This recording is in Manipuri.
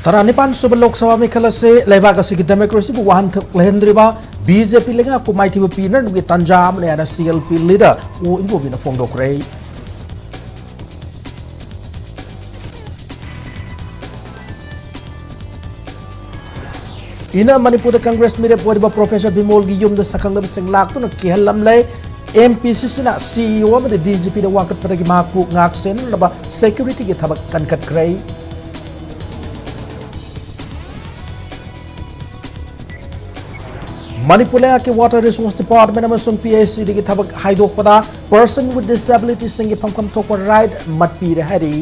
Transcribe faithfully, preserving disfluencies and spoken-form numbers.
ꯇꯔꯥꯅꯤꯄꯥꯟ ꯁꯨꯕ ꯂꯣꯛ ꯁꯚꯥ ꯃꯤꯈꯜ ꯑꯁꯤ ꯂꯩꯕꯥꯛ ꯑꯁꯤꯒꯤ ꯗꯦꯃꯣꯀ꯭ꯔꯦꯁꯤꯕꯨ ꯋꯥꯍꯟꯊꯣꯛ ꯂꯩꯍꯟꯗ꯭ꯔꯤꯕ ꯕꯤ ꯖꯦ ꯄꯤ ꯂꯩꯉꯥꯛꯄꯨ ꯃꯥꯏꯊꯤꯕ ꯄꯤꯅꯅꯕꯒꯤ ꯇꯥꯟꯖꯥ ꯑꯃꯅꯤ ꯍꯥꯏꯅ ꯁꯤ ꯑꯦꯜ ꯄꯤ ꯂꯤꯗꯔ ꯑꯣ ꯏꯕꯣꯕꯤꯅ ꯐꯣꯡꯗꯣꯛꯈ꯭ꯔꯦ꯫ ꯏꯟꯅ ꯃꯅꯤꯄꯨꯔꯗ ꯀꯪꯒ꯭ꯔꯦꯁ ꯃꯤꯔꯦꯞ ꯑꯣꯏꯔꯤꯕ ꯄ꯭ꯔꯣꯐꯦꯁꯔ ꯕꯤꯃꯣꯜꯒꯤ ꯌꯨꯝꯗ ꯁꯛꯈꯪꯅꯕꯁꯤꯡ ꯂꯥꯛꯇꯨꯅ ꯀꯤꯍꯜꯂꯝꯂꯦ꯫ ꯑꯦꯝ ꯄꯤ ꯁꯤ ꯁꯤꯅ ꯁꯤ ꯏ ꯑꯣ ꯑꯃꯗꯤ ꯗꯤ ꯖꯤ ꯄꯤꯗ ꯋꯥꯀꯠꯄꯗꯒꯤ ꯃꯍꯥꯛꯄꯨ ꯉꯥꯛ ꯁꯦꯟꯅꯅꯕ ꯁꯦꯀ꯭ꯌꯨꯔꯤꯇꯤꯒꯤ ꯊꯕꯛ ꯀꯟꯈꯠꯈ꯭ꯔꯦ꯫ ꯃꯅꯤꯄꯨꯔ ꯂꯩꯉꯥꯛꯀꯤ ꯋꯥꯇꯔ ꯔꯤꯁꯣꯔꯁ ꯗꯤꯄꯥꯔꯠꯃꯦꯟ ꯑꯃꯁꯨꯡ ꯄꯤ ꯑꯩꯆ ꯏꯗꯒꯤ ꯊꯕꯛ ꯍꯥꯏꯗꯣꯛꯄꯗ ꯄꯔꯁꯟ ꯋꯤꯠ ꯗꯤꯁꯦꯕꯤꯂꯤꯇꯤꯁꯤꯡꯒꯤ ꯐꯪꯐꯝ ꯊꯣꯛꯄ ꯔꯥꯏꯠ ꯃꯠꯄꯤꯔꯦ ꯍꯥꯏꯔꯤ꯫